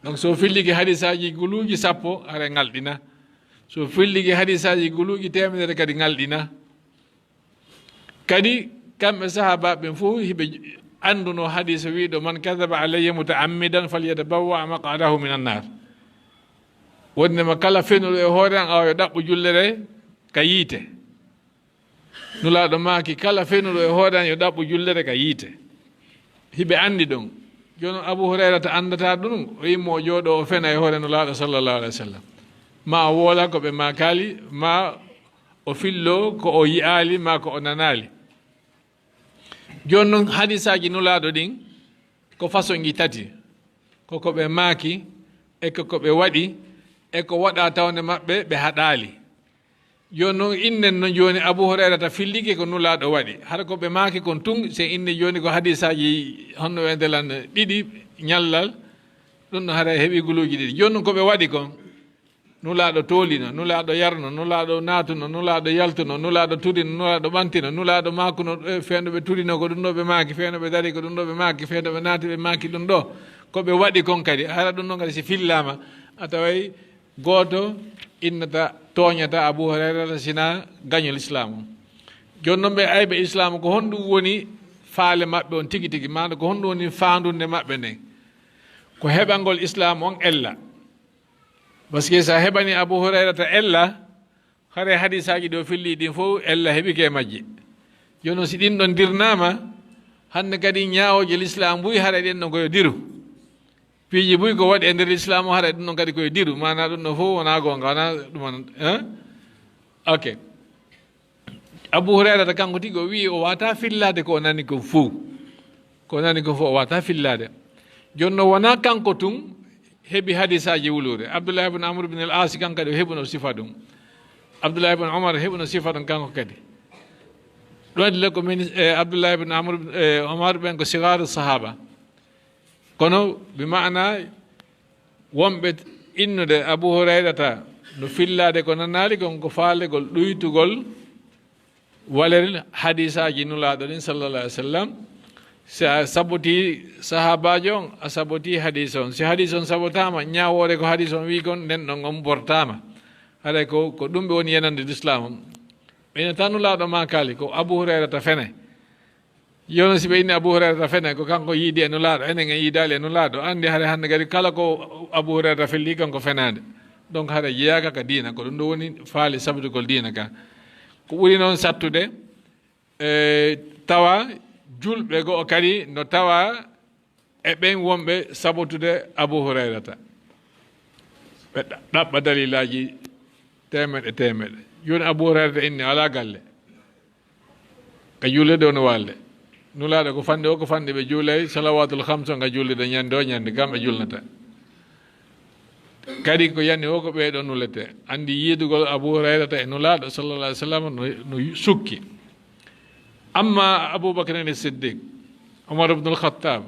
Donc so fillike hadiisaaji guluuji sappo, haray ngalɗina. So fillike hadiisaaji guluuji teemedere kadi ngalɗina. Kadi kamɓe sahaabaaɓe ɓen fow hiɓe anndunoo hadiisa wiiɗo, "Man kadaba alayya mutaammidan falyatabawwa maqadahu minan naar." Wondema kala fenuɗo e hoore an, awa yo ɗaɓɓu jullere ka yiite. Nulaaɗo maaki, "Kala fenuɗo e hoore an yo ɗaɓɓu jullere ka yiite." Hiɓe anndi ɗon. Jooni Abu Hurayrata anndataa ɗum, o immo o jooɗoo o fena e hoore Nulaaɗo sallallahu alaihi wasallam. Ma o woola ko ɓe maakaali, ma o fillo ko o yi'aali, ma ko o nanaali. Jooni non hadiisaaji Nulaaɗo ɗin ko façonji tati. Ko ko ɓe maaki, e ko ko ɓe waɗi, e ko waɗa tawde maɓɓe ɓe haɗaali. Jooni non, innen non jooni Abu Hurayrata fillike ko Nulaaɗo waɗi. Hara ko ɓe maaki kon tun, si inne jooni ko hadiisaaji honno wiyete lan ɗiɗi ñallal, Ɗum no haray heɓi guluuji ɗiɗi. Jooni noon ko ɓe waɗi kon, Nulaaɗo toolino, Nulaaɗo yarno, Nulaaɗo naatuno, Nulaaɗo yaltuno, Nulaaɗo turino, Nulaaɗo ɓantino, Nulaaɗo maakuno, eh, fewndo ɓe turino ko ɗum ɗo ɓe maaki, fewndo ɓe dari ko ɗum ɗo ɓe maaki, fewndo ɓe naati ɓe maaki ɗum ɗo. Ko ɓe waɗi kon kadi, hara ɗum ɗon kadi si fillaama, a taway gooto innata, tooñata Abu Hurayrata sina gañol Islaam on. Jooni noon ɓe ayɓe Islaam ko honɗum woni faale maɓɓe on tigi tigi, maana ko honɗum woni faandunde maɓɓe nden? Ko heɓangol Islaam on ella. Parce que so a heɓani Abu Hurayrata ella, hare hadisaaji ɗi o filli ɗin fof ella heɓike e majji. Jooni noon si ɗin ɗon dirnaama, hannde kadi ñaawooje Lislaam buy hare ɗen ɗon ko yo diru. Piiji buy ko waɗi e nder Lislaam o hare ɗum ɗon kadi ko yo diru. Maana ɗum ɗon fof wonaa goonga, wonaa ɗum won, hein? Ok. Abu Hurayrata kanko tigi o wi'i o wata fillaade ko o nani ko fow. Ko o nani ko fow o wata fillaade. Jooni noon wonaa kanko tun heɓi hadisaaji wuluure. Abdullah ibn Amr ibn al-As kan kadi o heɓuno sifa ɗum. Abdullah ibn Umar heɓuno sifa ɗum kanko kadi. Ɗum addi le ko min, eh, Abdullah ibn Amr, eh, Umar ɓen ko sigaaru sahaba. Kono bi maana wonɓe innude Abu Hurayrata no fillaade ko nanaali kon ko faalegol ɗuytugol walerel hadisaaji Nulaaɗo ɗin sallallahu alaihi wasallam. Si a sabotii sahaabaajo on, a sabotii hadisa on. Si hadisa on sabotaama, ñaawoore ko hadisa on wii kon, nden ɗon on bortaama. Haray ko, ko ɗum ɓe woni yenande Lislaam on. Ɓe ina tan Nulaaɗo maakaali ko Abu Hurayrata fene. Jooni si ɓe inni Abu Hurayrata fene, ko kanko yiidi e Nulaaɗo, enen en yiidaali e Nulaaɗo. Anndi hare hannde kadi kala ko Abu Hurayrata felli kanko fenaande. Donc hare jeyaaka ka diina, ko ɗum ɗo woni faali sabtugol diina ka. Ko ɓuri noon sattude, e, tawa julɓe goo kadi no tawa e ɓen wonɓe sabotude Abu Hurayrata. Ɓe ɗa-, ɗaɓɓa dalilaaji teemeɗe teemeɗe. Jooni Abu Hurayrata inni alaa galle. Ka juulirde woni waalde. Nulaaɗo ko fanɗi o, ko fanɗi ɓe juulay salawaatul hamsa ka juulirde ñande o ñande, kam ɓe julnata. Kadi ko yani o ko ɓee ɗoo nulete. Anndi yiidugol Abu Hurayrata e Nulaaɗo sallallahu alaihi wasallam no, no sukki. Amma Abu Bakr as-Siddiq, Umar ibn al-Khattab,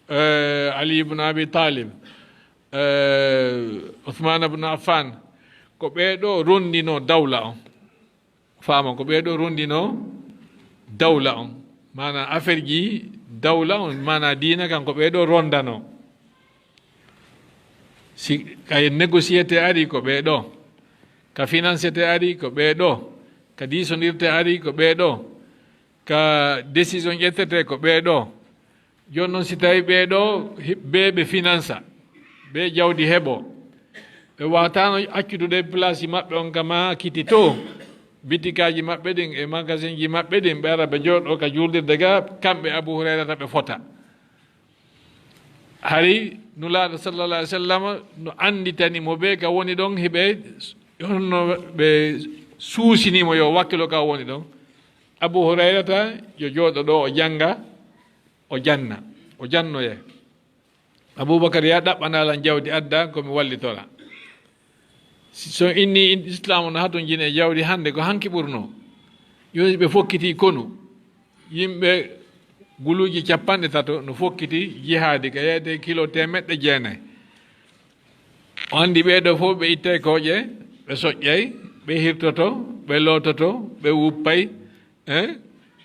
eh, Ali ibn Abi Talib, eh, Uthman ibn Affan, ko ɓee ɗoo rondino dawla on. Faama ko ɓee ɗoo rondino dawla on. Maana affaire ji dawla on, maana diina kan ko ɓee ɗoo rondano. Si ka négociété ari ko ɓee ɗoo, ka financété ari ko ɓee ɗoo, ka diisondirte ari ko ɓee ɗoo, ka décision ƴettete ko ɓee ɗoo. Jooni noon si tawi ɓee ɗoo he-, ɓee ɓe finansa, ɓee jawdi heɓo, ɓe wawatano accudude place maɓɓe on kama kiti to, bitikaaji maɓɓe ɗin e magasin ji maɓɓe ɗin, ɓe ara ɓe jooɗo ka juulirde ga, kamɓe Abu Hurayrata ɓe fota. Hari Nulaaɗo sallallahu alaihi wasallam no annditani mo ɓe ka woni ɗon, hiɓe honno ɓe suusinimo yo wakkilo ka woni ɗon. Abu Hurayrata yo jooɗo ɗo o jannga, o janna, o jannoye. Abubakar ya ɗaɓɓanaa lan jawdi adda ko mi wallitora. Si, so inni in-, Islaamu no hatonjine e jawdi hannde ko hanki ɓurno. Jooni ɓe fokkiti konu. Yimɓe guluuji capanɗe tato no fokkiti jihaadi ka yeeyete kilo teemeɗɗe jeenayi. O anndi ɓee ɗoo fof ɓe ittay kooƴe, ɓe soƴƴay, ɓe hirtoto, ɓe loototo, ɓe wuppay, eh,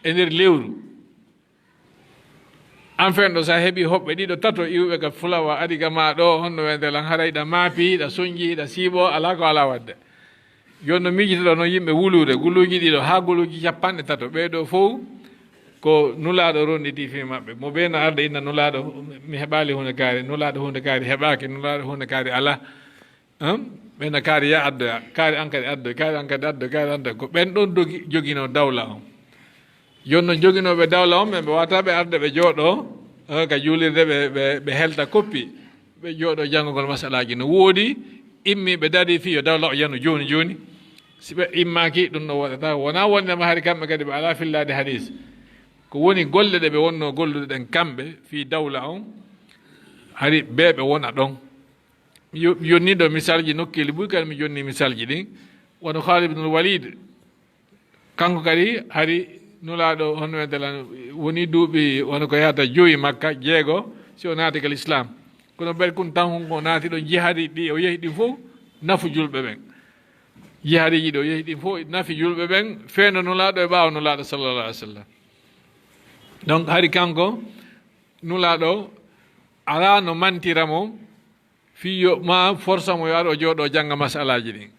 e nder lewru. Enfin ɗo, so a heɓi hoɓɓe ɗiɗo, tato iwɓe ka fulawa ari ga ma ɗo, honno wende lan haray ɗa maapi, ɗa sonji, ɗa siiɓo, alaa ko alaa waɗde. Jooni no miijitoɗo noon yimɓe wuluure, guluuji ɗiɗo haa guluuji capanɗe tato, ɓee ɗoo fof ko Nulaaɗo ronnditi fii maɓɓe. Mo bee no arda inna Nulaaɗo, mi heɓaali huunde kaari, Nulaaɗo huunde kaari heɓaaki, Nulaaɗo huunde kaari alaa. Hum? Ɓe na kaari ya addoya, kaari an kadi addoy, kaari an kadi addoy, kaari an kadi. Ko ɓen ɗon dogi-, joginoo dawla on. Jooni noon joginooɓe dawla on, ɓe, ɓe wata ɓe arde ɓe jooɗoo, eh, ka juulirde ɓe, ɓe, ɓe helta koppi. Ɓe jooɗoo janngugol masalaaji no woodi, immi ɓe dari fii yo dawla o yanu jooni jooni. Si ɓe immaaki, ɗum no woɗata. Wonaa wondema hari kamɓe kadi ɓe alaa fillaade hadiis. Ko woni golle ɗe ɓe wonnoo gollude ɗen kamɓe fii dawla on, hari ɓe ɓe wona ɗon. Mi yo-, mi yonni ɗo misalji nokkeeli buy, kadi mi yonni misalji ɗin. Wano Khalid ibn Walid, kanko kadi hari Nulaaɗo, hono wiyete lan, woni duuɓi wano ko yahata jowi Makka, jeego, si o naati ka Lislaam. Kono ɓen kun tan hunko naati ɗon, jihaadiiji ɗi o yehi ɗin fof nafu julɓe ɓen. Jihaadiiji ɗi o yehi ɗin fof nafi julɓe ɓen, feewndo Nulaaɗo e ɓaawo Nulaaɗo sallallahu alaihi wasallam. Donc hari kanko Nulaaɗo alaa no mantira mo fii yo ma forsa mo yo ar o jooɗo jannga masalaaji ɗin.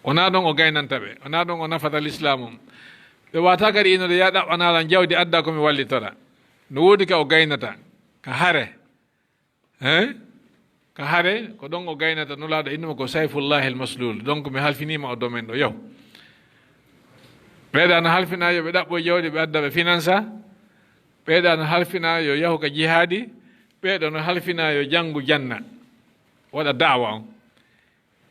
Wonaa ɗon o gaynanta ɓe, wonaa ɗon o nafata lislaam on. Ɓe waawataa kadi innude, "Yaa ɗaɓɓanaa lan jawdi addaa ko mi wallitora." No woodi ka o gaynata, ka hare. Hein? Ka hare, ko ɗon o gaynata Nulaaɗo, innde makko ko Sayfullahil Maslul. Donc mi halfiniima o domaine ɗo, yahu. Ɓeeɗa no halfina yo ɓe ɗaɓɓo jawdi ɓe adda ɓe finansa. Ɓeeɗa no halfina yo yahu ka jihaadi. Ɓeeɗo no halfina yo janngu janna, waɗa da'wa on.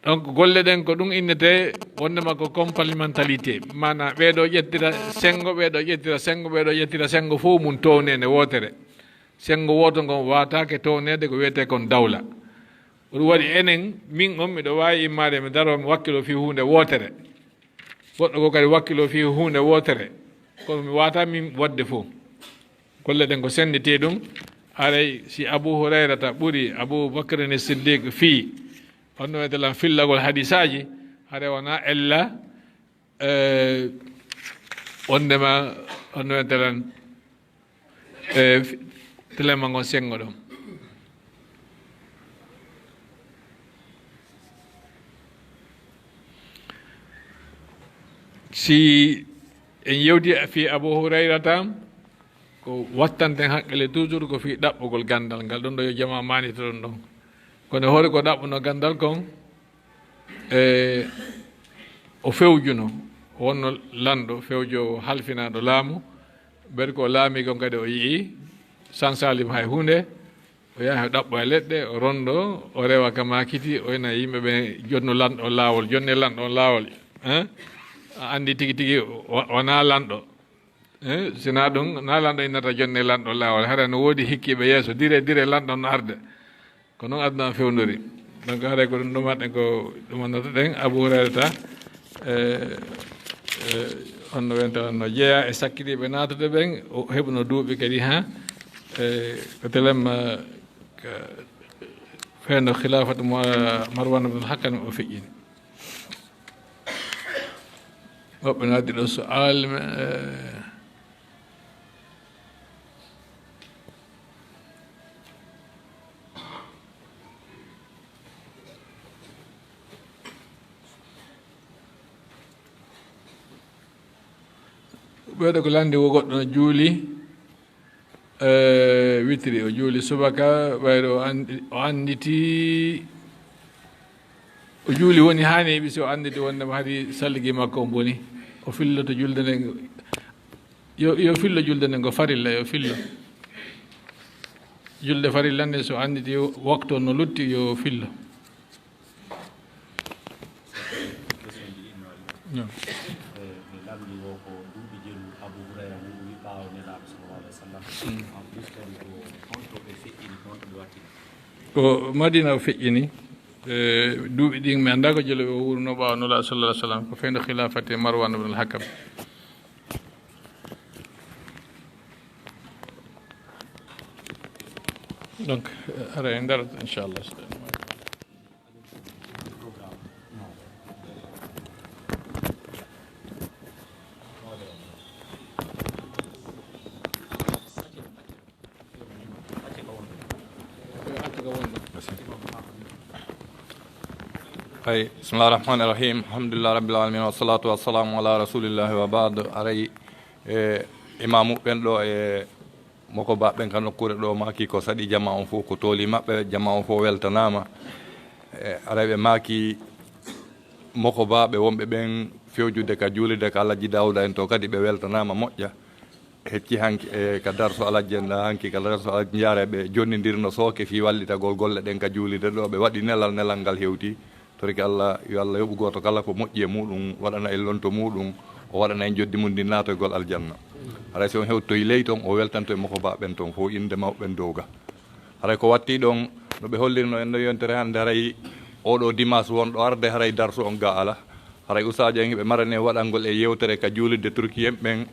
Donc golle ɗen ko ɗum innetee wonndema ko complémentarité, maanaa ɓeeɗo ƴettira senngo, ɓeeɗo ƴettira senngo, ɓeeɗo ƴettira senngo, fof mum towneende wootere. Senngo wooto ngon waataake towneede, ko wiyetee kon dawla. Ko ɗum waɗi enen, min on, miɗo waawi immaade mi daroo mi wakkiloo fii huunde wootere. Goɗɗo goo kadi wakkiloo fii huunde wootere, kono mi waawataa min waɗde fof. Golle ɗen ko sennditee ɗum. Haray si Abu Hurayrata ɓuri Abu Bakrin Siddiq fii, honno wiyetee lan, fillagol hadiisaaji, haray wonaa ella, eh, wonndema, honno wiyetee lan, eh, fi-, telen ma ngon senngo ɗon. Si en yewti fii Abu Hurayrata, ko wattanten hakkille toujours ko fii ɗaɓɓugol ganndal ngal. Ɗum ɗo yo jamaa maanito ɗum ɗon. Kono hoore ko ɗaɓɓuno ganndal kon, e, o fewjuno, o wonno lanɗo fewjoowo halfinaaɗo laamu. Ɓeɗe ko o laami kon kadi o yi'i sansalim hay huunde, o yaha o ɗaɓɓo e leɗɗe, o rondo, o rewa ka maakiti, o ina yimɓe ɓe jonnu lanɗo on laawol, jonne lanɗo on laawol. Hein? A anndi tigi tigi wa-, wonaa lanɗo. Eh, sinaa ɗum, naa lanɗo innata jonne lanɗo laawol. Hara no woodi hikkiiɓe yeeso, dire, dire lanɗo no arde. Ko noon aduna o fewndori. Donc, haray ko ɗum ɗumaɗen ko ɗumannata ɗen. Abu Hurayrata, eh, eh, on no wenta no jeyaa e sakkidiiɓe naatude ɓen, o heɓuno duuɓi kadi, ha, eh, ko telemma ka fewndo khilaafatu Mar-, Marwan ibn al-Hakam o feƴƴini. Woɓɓe no addi ɗo su'aal, eh, ɓeeɗo ko lanndi wo goɗɗo no juuli, eh, witiri, o juuli subaka, ɓayde o anndi-, o annditi, o juuli woni haa neeɓi, si o annditi wonndema hari salligi makko on boni, o filloto julde nden. Yo, yo fillo julde nden, ko farilla, yo fillo. Julde farilla nde, so annditi waktu on no lutti, yo fillo. No. Ɓe lamndi wo ko duuɓi jelu Abu Hurayra wuuri ɓaawo Nelaaɗo sallallahu alaihi wasallam. Mm. En plus kadi ko honto ɓe feƴƴini, honto ɓe wattini? Ko Madina o feƴƴini, e, duuɓi ɗin mi anndaa ko jelu o wuurno ɓaawo Nelaaɗo sallallahu alaihi wasallam, ko fewndo khilaafati Marwan ibn al-Hakam. Donc, eh, haray en darata, inchallah. Ay, bismillahir rahmanir rahim. Alhamdulillahi rabbil alamin, wassalatu wassalamu ala rasulillahi wa ba'd. Aray, eh, imaamu ɓen ɗo e moko ba ɓen ka nokkuure ɗo maaki ko saɗi jama on fof, ko tooli maɓɓe, jama on fof weltanaama. Eh, aray ɓe maaki moko ba ɓe wonɓe ɓen fewjude ka juulirde ka Alhaji Dawda en to kadi ɓe weltanaama moƴƴa. Hecci hanki, e, ka darso Alhaji en ɗa, hanki ka darso Alhaji Njaare ɓe jonnindirno sooke fii wallitagol golle ɗen ka juulirde ɗo. Ɓe waɗi nelal, nelal ngal hewti. Torike Allah, yo Allah yoɓu gooto kala ko moƴƴi e muɗum, waɗana en lonto muɗum, o waɗana en joddi mum ndin naatoygol aljanna. Haray si on hewtoyi ley ton, o weltanto e moko ba ɓen ton fof, innde mawɓe ɓen dow ga. Haray ko watti ɗon, no ɓe hollirno en no yontere hannde, haray oɗo dimanche wonɗo arde, haray darso on ga ala. Haray usaajo en ɓe marani en waɗangol e yewtere ka juulirde Turki en ɓen,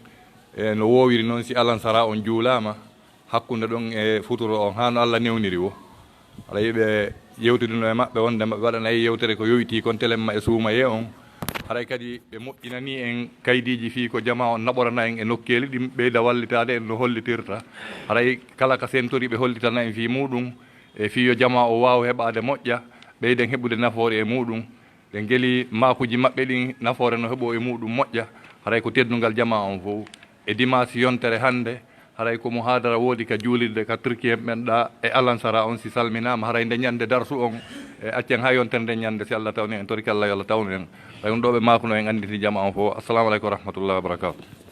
e no woowiri noon, si alansara on juulaama hakkunde ɗon e futuro on, haa no Allah newniri wo. Haray ɓe yewtidino e maɓɓe wonde maɓɓe waɗanay yewtere ko yowitii kon telemma e suumayee on. Haray kadi ɓe moƴƴinanii en kaydiiji fii ko jamaa on naɓorana en e nokkeeli ɗin, ɓeyda wallitaade en no hollitirta. Haray kala ka sentori ɓe hollitana en fii muuɗum, e fii yo jamaa o waaw heɓaade moƴƴa, ɓeyden heɓude nafoore e muuɗum. Ɓe ngeli maakuuji maɓɓe ɗin nafoore no heɓoo e muuɗum moƴƴa, haray ko teddungal jamaa on fow. E dimaasi yontere hannde, haray ko muhaadara woodi ka juulirde ka Turki en ɓen ɗa e Alansara on si salminaama, haray nde ñannde darsu on, e accen haa yontere nde ñannde si Allah tawni en, torike Allah yo Allah tawnu en. Haray ɗum ɗo ɓe maakuno en annditi jamaa on fow. Assalamu aleykum wa rahmatullahi wa barakatuh.